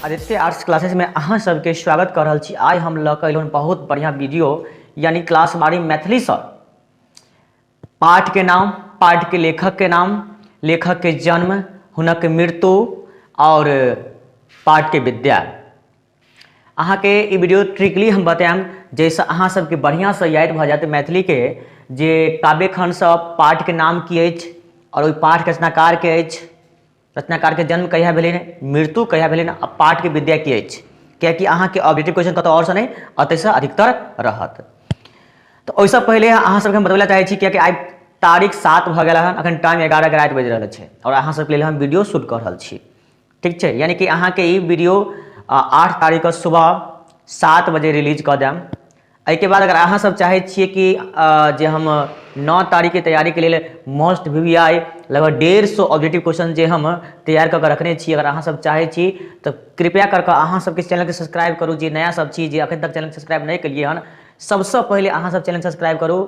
Aditya arts classes में अहाँ सबके स्वागत कर रहल छी। आइ हम लऽ कऽ अयलहुँ बहुत बढ़िआँ वीडियो, यानी क्लास बारहवीं मैथिलीसँ पाठ के नाम, पाठ के लेखक के नाम, लेखक के जन्म, हुनक मृत्यु और पाठ के विद्या। अहाँके ई वीडियो ट्रिकली हम बतायब जाहिसँ अहाँ सबके बढ़िआँसँ याद भऽ जायत मैथिलीके जे काव्यखण्डसँ पाठके नाम की अछि आओर ओहि पाठके रचनाकार के अछि, रचनाकारके जन्म कहिया भेलनि, मृत्यु कहिया भेलनि आ पाठके विद्या की अछि, कियाकि अहाँके ऑब्जेक्टिव क्वेश्चन कतौ आओरसँ नहि, एतयसँ अधिकतर रहत। तऽ ओहिसँ पहिले अहाँ सबके हम बतबै लए चाहै छी, कियाकि आइ तारीख 7 भऽ गेल हन, अखन टाइम 11 के राति बाजि रहल छै आओर अहाँ सबके लेल हम वीडियो शूट कऽ रहल छी। ठीक छै, यानी कि अहाँके ई वीडियो 8 तारीखके सुबह 7 बजे रिलीज कऽ देब। एहिके बाद अगर अहाँ सब चाहै छियै कि जे हम 9 तारीखके तैयारीके लेल मोस्ट वी वी आई लगभग 150 ऑब्जेक्टिव क्वेश्चन जे हम तैयार कऽ के रखने छी, अगर अहाँ सब चाहै छी तऽ कृपया कर कऽ अहाँ सबके चैनलके सब्सक्राइब करू। जे नया सब छी, जे अखन तक चैनल सब्सक्राइब नहि केलियै हन, सबसँ पहिले अहाँ सब चैनल सब्सक्राइब करू।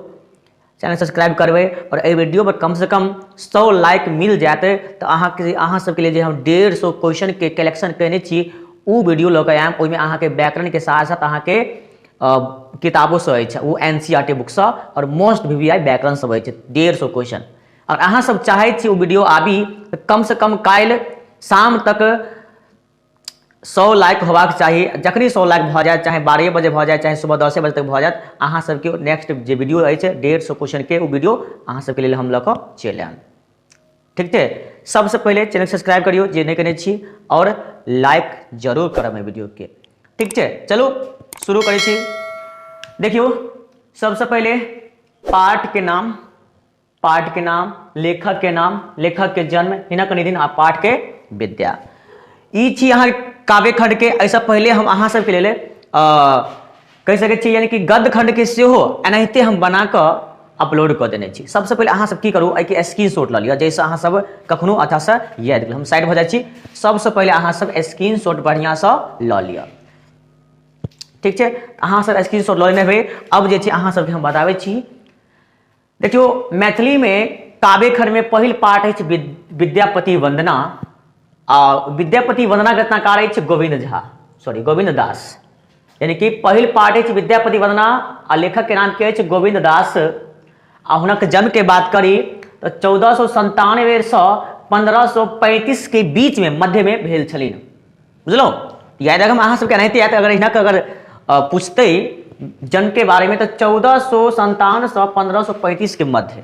चैनल सब्सक्राइब करबै आओर एहि वीडियो पर कम से कम 100 लाइक मिल जायत तऽ अहाँ सबके लिए जे हम 150 क्वेश्चनके कलेक्शन कयने छी ओ वीडियो लऽ कऽ आयब। ओहिमे अहाँके व्याकरणके साथ साथ अहाँके किताबो सब अछि, ओ एन सी आर T बुकसँ आओर मोस्ट वी वी आई व्याकरण सब अछि, 150 क्वेश्चन। आओर अहाँ सब चाहै छी ओ वीडियो आबी तऽ कम से कम काल्हि शाम तक 100 लाइक होबाक चाही। जखनी 100 लाइक भऽ जायत, चाहे 12 बजे भऽ जायत, चाहे सुबह 10 बजे तक भऽ जायत, अहाँ सबके नेक्स्ट जे वीडियो अछि 150 क्वेश्चनके ओ वीडियो अहाँ सबके लेल हम लऽ कऽ चलि आयब। ठीक छै, सबसँ पहिले चैनल सब्सक्राइब करियौ जे नहि केने छी आओर लाइक जरूर करब एहि वीडियोके। ठीक छै, चलू शुरू करै छी। देखियौ, सबसँ पहिले पाठ के नाम, पाठ के नाम, लेखक के नाम, लेखक के जन्म, हिनक निधन आ पाठ के विद्या। ई छी अहाँ काव्यखंड के। एहिसँ पहिले हम अहाँ सबके लेल कहि सकै छी यानी कि गद्य खंड के सेहो एनाहिते हम बना कऽ अपलोड कऽ देने छी। सबसँ पहिले अहाँ सब की करू, एहिके स्क्रीनशॉट लऽ लिअ जाहिसँ अहाँ सब कखनो अच्छासँ याद करू। हम साइड भऽ जाइ छी। सबसँ पहिले अहाँ सब स्क्रीनशॉट बढ़िआँसँ लऽ लिअ। ठीक छै, अहाँ सब स्क्रीनशॉट लऽ लेने हेबै। अब जे छै अहाँ सबके हम बताबै छी। देखियौ, मैथिलीमे काव्यखंडमे पहिल पाठ अछि विद्यापति वंदना, आ विद्यापति वंदनाके रचनाकार अछि गोविन्द झा, सॉरी गोविन्द दास। यानी कि पहिल पाठ अछि विद्यापति वंदना आ लेखकके नाम की अछि गोविन्द दास। आ हुनक जन्मके बात करी तऽ 1497 1535 के बीचमे मध्यमे भेल छलनि। बुझलहुँ? याद राखब अहाँ सबके एनाहिते आयत। अगर हिनक अगर पूछतै जन्म के बारे में तऽ 1497 से 1535 के मध्य।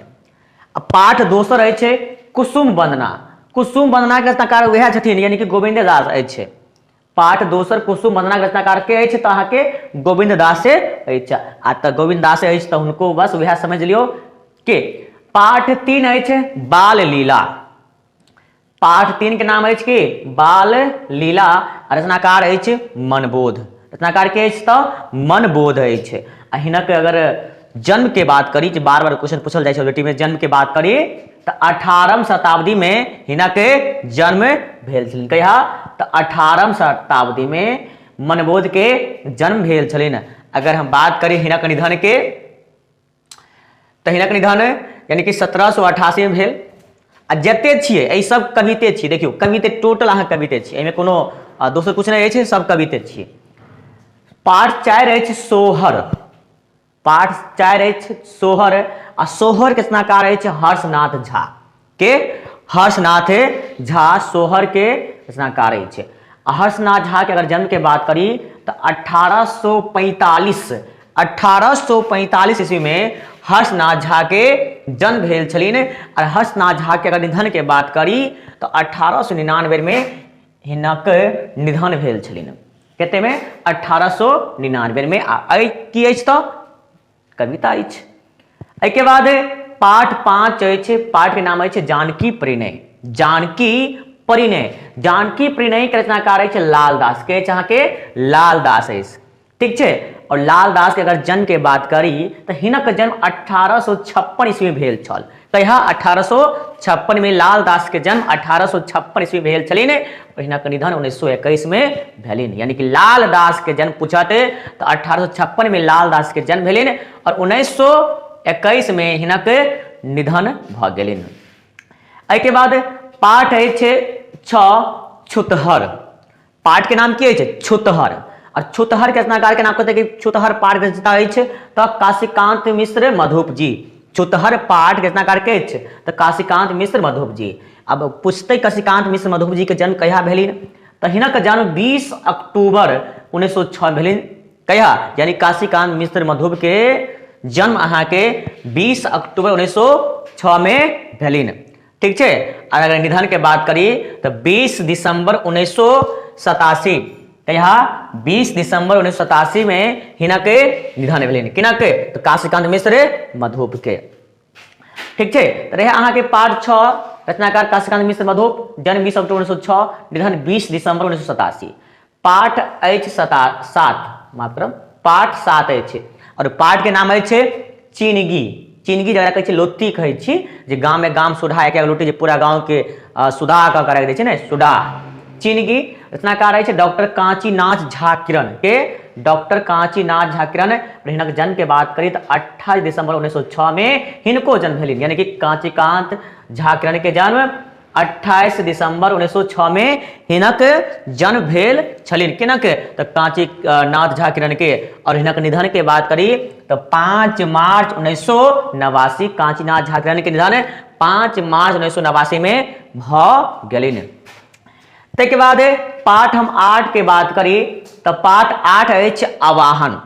आ पाठ दोसर अछि कुसुम वंदना। कुसुम वंदना के रचनाकार वएह छथिन, यानी कि गोविन्द दास अछि। पाठ दोसर कुसुम वंदना के रचनाकार के अछि तऽ अहाँके गोविन्द दास अछि। आ तऽ गोविन्द दास अछि तऽ हुनको बस वएह समझ लियौ के। पाठ 3 अछि बाल लीला। पाठ 3 के नाम अछि की बाल लीला, रचनाकार अछि मनबोध। रचनाकार के अछि तऽ मनबोध अछि। आ हिनक अगर जन्म के बात करी, जे बार बार क्वेश्चन पूछल जाइ छै बेटी में, जन्म के बात करी तऽ 18वीं शताब्दी में हिनक जन्म भेल छलनि। कहिया? तऽ 18वीं शताब्दी में मनबोध के जन्म भेल छलनि। अगर हम बात करी हिनक निधन के, तऽ हिनक निधन यानी कि 1788 में भेल। आ जते छियै एहि सब कविते छियै। देखियौ, कविते टोटल अहाँ कविते छियै, एहिमे कोनो दोसर कुछ नहि अछि, सब कविते छियै। पाठ 4 अछि सोहर। पाठ 4 अछि सोहर, आ सोहर के रचनाकार अछि हर्षनाथ झा के। हर्षनाथ झा सोहर के रचनाकार अछि। आ हर्षनाथ झा के अगर जन्म के बात करी तऽ 1845 ईस्वी में हर्षनाथ झा के जन्म भेल छलनि। और हर्षनाथ झा के अगर निधन के बात करी तऽ 1899 में हिनक निधन भेल छलनि। कते में? 1899 में। आ एहि की अछि तऽ कविता अछि। एहिके बाद पाठ 5 अछि। पाठ के नाम अछि जानकी परिणय। जानकी परिणय, जानकी परिणय के रचनाकार अछि लालदास। के अछि अहाँके? लालदास अछि। ठीक छै, और लालदास के अगर जन्म के बात करी तऽ हिनक जन्म 1856 ईस्वी में भेल छल। कहिया? 1856 में लालदास के जन्म 1856 ईस्वी भेल छलनि और हिनक निधन 1921 में भेलनि। यानी कि लालदास के जन्म पूछत तऽ 1856 में लालदास के जन्म भेलनि और 1921 में हिनक निधन भऽ गेलनि। एहिके बाद पाठ अछि 6 छुतहर। पाठ के नाम की अछि? छुतहर। और छुतहर के रचनाकार के नाम कहते कि छुतहर पाठ के रचना अछि तऽ काशीकांत मिश्र मधुप जी। छुतहर पाठ के रचनाकार के अछि? तऽ काशीकांत मिश्र मधुप जी। अब पूछते काशीकांत मिश्र मधुप जी के जन्म कहिया भेलिन? तऽ हिनक जन्म 20 अक्टूबर 1906 भेलिन। कहिया? यानी काशीकांत मिश्र मधुप के जन्म अहाँके 20 अक्टूबर 1906 में भेलिन। ठीक छै। और अगर निधन के बात करी तो 20 दिसंबर 1987, कहिया? 20 दिसंबर 1987 में हिनक निधन भेलनि। किनक? तो काशीकांत मिश्र मधुप के। ठीक छै। तो रहे अहाँके पाठ 6, रचनाकार काशीकांत मिश्र मधुप, जन्म 20 अक्टूबर 1906, निधन 20 दिसंबर 1987। पाठ अछि 7, माफ करब, पाठ 7 अछि और पाठ के नाम अछि चिनगी। चिनगी जकरा कहै छै लोत्ती कहै छी, जे गाम में गाम सुढ़ा एक लोटी जे पूरा गाँव के सुधा कऽ के राखि दै छै ने, सुढ़ा। चिनगी रचनाकार अछि डॉक्टर कांचीनाथ झा किरण के। डॉक्टर कांचीनाथ झा किरण। हिनक जन्म के बात करी तऽ 28 दिसंबर 1906 में हिनको जन्म भेलनि, यानी कि कांचीकांत झा किरण के जन्म 28 दिसंबर 1906 में हिनक जन्म भेल छलनि। किनक? तऽ कांची नाथ झा किरण के। और हिनक निधन के बात करी तऽ 5 मार्च 1989, कांचीनाथ झा किरण के निधन 5 मार्च 1989 में भऽ गेलनि। ताहिके बाद पाठ हम 8 के बात करी तऽ पाठ 8 अछि आवाहन।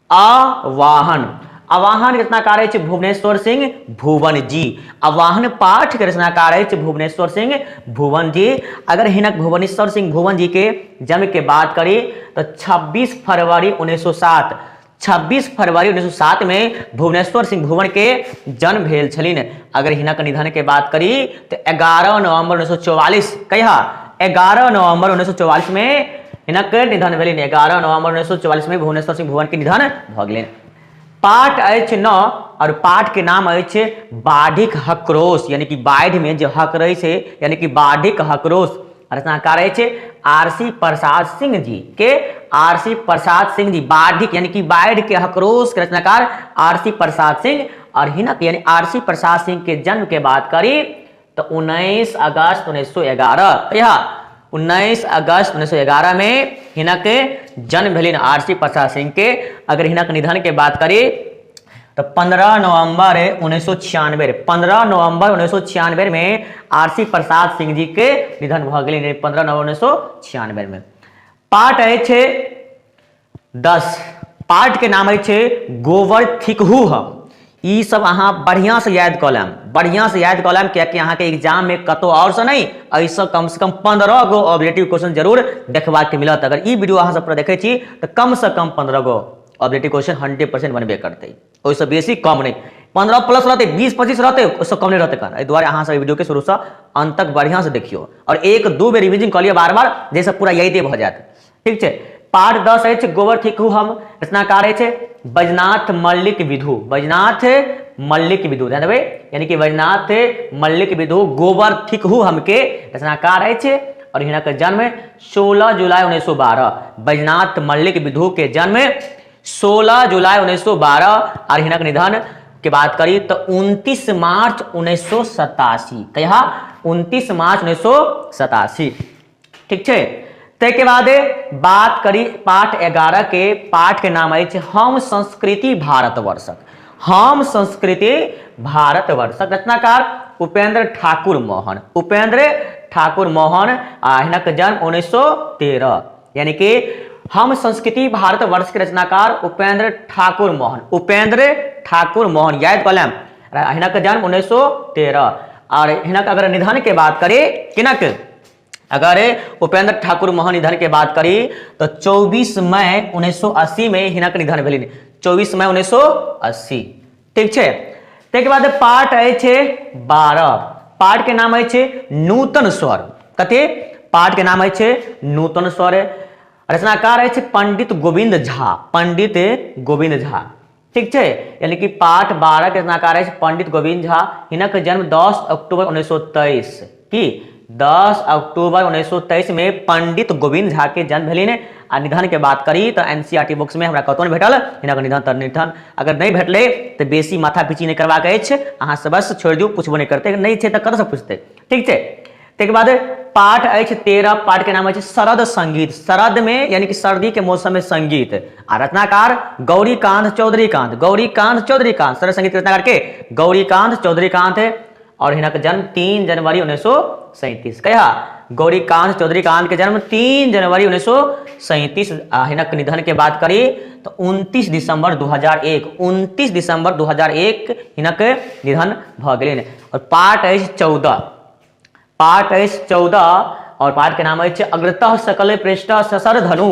आवाहन। आवाहन के रचनाकार अछि भुवनेश्वर सिंह भुवन जी। आवाहन पाठ के रचनाकार अछि भुवनेश्वर सिंह भुवन जी। अगर हिनक भुवनेश्वर सिंह भुवन जी के जन्म के बात करी तो 26 फरवरी 1907, 26 फरवरी 1907 में भुवनेश्वर सिंह भुवन के जन्म भेल छलिन। अगर हिनक निधन के बात करी तो 11 नवंबर 1944, कहिया? 11 नवंबर 1944 में हिनक निधन भेलनि। 11 नवंबर 1944 में भुवनेश्वर सिंह भुवन के निधन भऽ गेलनि। पाठ अछि 9 और पाठ के नाम अछि बाढ़िक हक्रोश, यानी कि बाढ़ि में जे हकरै छै, यानी कि बाढ़िक हक्रोश। रचनाकार अछि आर सी प्रसाद सिंह जी के। आर सी प्रसाद सिंह जी बाढ़िक यानी कि बाढ़ि के हक्रोश के रचनाकार आर सी प्रसाद सिंह। और हिनक यानी आर सी प्रसाद सिंह के जन्म के बात करी तो 19 अगस्त 1911, कहिया? 19 अगस्त 1911 में हिनक जन्म भेलनि आर सी प्रसाद सिंह के। अगर हिनक निधन के बात करी तो 15 नवंबर 1996, 15 नवंबर 1996 में आर सी प्रसाद सिंह जी के निधन भऽ गेलनि 15 नवंबर 1996 में। पाठ अछि 10, पाठ के नाम अछि गोबर थिकहु हम। ई सब अहाँ बढ़िया से याद कऽ लेब, बढ़िया से याद कऽ लेब, कियाकि अहाँके एग्जाम में कतौ और से नहीं, एहिसँ कम से कम 15 गो ऑब्जेक्टिव क्वेश्चन जरूर देखबाक मिलत। अगर ई वीडियो अहाँ सब पूरा देखै छी तऽ कम से कम 15 गो ऑब्जेक्टिव क्वेश्चन 100% बनबे करतै, ओहिसँ बेसी कम नहि। 15 प्लस रहतै, 20-25 रहतै, ओहिसँ कम नहि रहतै। कारण एहि दुआरे अहाँ सब वीडियो के शुरूसँ अंत तक बढ़िया से देखियौ और 1-2 बेर रिविजन कऽ लिअ बार बार, जाहिसँ पूरा यादे भऽ जायत। ठीक छै। पाठ 10 अछि गोबर थिकहु हम। रचनाकार अछि बैजनाथ मल्लिक विधु। बैजनाथ मल्लिक विधु, ध्यान देबै, यानी कि बैजनाथ मल्लिक विधु गोबर थिकहु हम के रचनाकार अछि। और हिनक जन्म 16 जुलाई 1912, बैजनाथ मल्लिक विधु के जन्म 16 जुलाई 1912 और हिनक निधन के बात करी तो 29 मार्च 1987, कहिया? 29 मार्च 1987। ठीक छै। ताहिके बाद बात करी पाठ 11 के। पाठ के नाम अछि हम संस्कृति भारतवर्षक। हम संस्कृति भारतवर्षक रचनाकार उपेंद्र ठाकुर मोहन। उपेंद्र ठाकुर मोहन आ हिनक जन्म 1913, यानी कि हम संस्कृति भारतवर्ष के रचनाकार उपेंद्र ठाकुर मोहन। उपेंद्र ठाकुर मोहन याद कऽ लेब, हिनक जन्म 1913। और हिनक अगर निधन के बात करी, किनक अगर उपेंद्र ठाकुर मोहन निधन के बात करी तो 24 मई 1980 में हिनक निधन भेलनि, 24 मई 1980। ठीक छै। ताहिके बाद पाठ अछि 12। पाठ के नाम अछि नूतन स्वर। कथी? पाठ के नाम अछि नूतन स्वर। रचनाकार अछि पंडित गोविंद झा। पंडित गोविंद झा। ठीक छै। यानी कि पाठ 12 के रचनाकार अछि पंडित गोविंद झा। हिनक जन्म 10 अक्टूबर 1923, की 10 अक्टूबर 1923 में पंडित गोविंद झा के जन्म भेलनि। आ निधन के बात करी तऽ एनसीईआरटी बुक्स में हमरा कतौ नहि भेटल हिनक निधन। तऽ निधन अगर नहि भेटलै तऽ बेसी माथा पीची नहि करबाक अछि, अहाँ सब बस छोड़ि दियौ, पुछबो नहि करतै, नहि छै तऽ कतऽसँ पुछतै। ठीक छै। ताहिके बाद पाठ अछि 13। पाठ के नाम अछि शरद संगीत। शरद में यानी कि सर्दी के मौसम में संगीत। आ रचनाकार गौरीकांत चौधरीकांत, गौरीकांत चौधरीकांत शरद संगीत के रचनाकार के गौरीकांत चौधरीकांत। और हिनक जन्म 3 जनवरी 1937। कहिया? गौरीकांत चौधरीकांत के जन्म 3 जनवरी 1937। आ हिनक निधन के बात करी तो 29 दिसंबर 2001, 29 दिसंबर 2001 हिनक निधन भ गेलनि। और पाठ अछि 14, पाठ अछि 14 और पाठ के नाम अछि अग्रतः सकल पृष्ठ ससर धनु।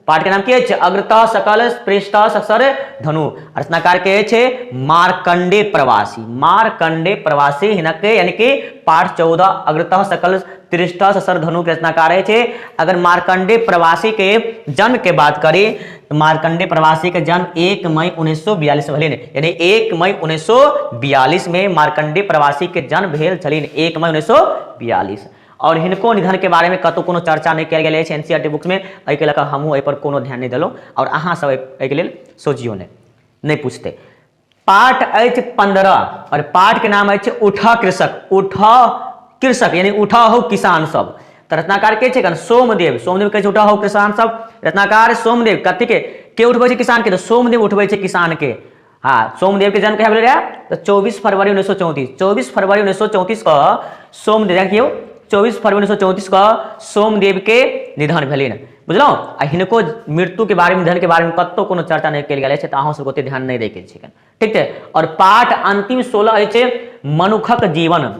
पाठ के नाम की अछि? अग्रतः सकल पृष्ठ ससर धनु। रचनाकार के अछि मार्कंडे प्रवासी, मार्कंडे प्रवासी हिनक यानी कि पाठ 14 अग्रतः सकल पृष्ठ ससर धनु के रचनाकार अछि। अगर मार्कंडे प्रवासी के जन्म के बात करी तो मार्कंडे प्रवासी के जन्म 1 मई 1942 भेलनि, यानी 1 मई 1942 में मार्कंडे प्रवासी के जन्म भेल छलनि, 1 मई 1942। और हिनको निधन के बारे में कतौ कोनो चर्चा नहि कयल गेल अछि एनसीईआरटी बुक्स में, एहिके लऽ कऽ हमहूँ एहिपर कोनो ध्यान नहि देलहुँ और अहाँ सब एहिके लेल सोचियो नहि, नहि पूछतै। पाठ अछि 15 और पाठ के नाम अछि उठा कृषक, उठा कृषक यानी उठा हो किसान सब। तऽ रचनाकार के छै? सोमदेव। सोमदेव कहै छै उठा हो किसान सब। रचनाकार सोमदेव कथी के उठबै छै किसान के? तऽ सोमदेव उठबै छै किसान के। हाँ, सोमदेव के जन्म कहिया भेल रहै? तऽ 24 फरवरी 1934, 24 फरवरी 1934 के सोमदेव, देखियौ 24 फरवरी 1934 के सोमदेव के निधन भेलनि, बुझलहुँ? आ हिनको मृत्यु के बारे में, निधन के बारे में कतौ कोनो चर्चा नहि कयल गेल अछि, तऽ अहाँ सबके ओते ध्यान नहि दैके छै, ठीक छै। और पाठ अंतिम 16 अछि मनुखक जीवन,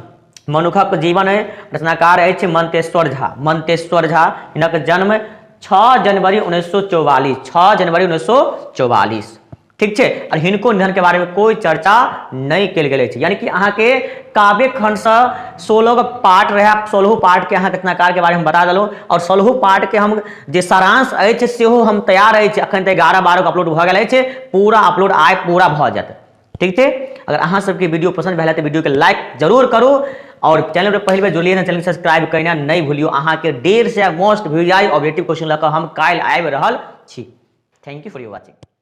मनुखक जीवन है, रचनाकार अछि मंतेश्वर झा, मंतेश्वर झा। हिनक जन्म 6 जनवरी 1944, 6 जनवरी 1944, ठीक छै। और हिनको निधन के बारे में कोई चर्चा नहीं कयल गेल अछि, यानी कि अहाँ के काव्य खंड से 16 गो पाठ रहे, 16 पाठ के अहाँ रचनाकार के बारे में बता देलहुँ और 16 पाठ के हम जे सारांश अछि सेहो हम तैयार अछि, अखन तक 11-12 गो अपलोड भऽ गेल अछि, पूरा अपलोड आइ पूरा भऽ जायत, ठीक छै। अगर अहाँ सबके वीडियो पसंद भेल तऽ वीडियो के लाइक जरूर करू और चैनल पर पहिल बेर जुड़लियै ने चैनल सब्सक्राइब करना नहीं भूलियो। अहाँ के 150 most views I objective question लऽ कऽ हम काल्हि आबि रहल छी। Thank you for your watching.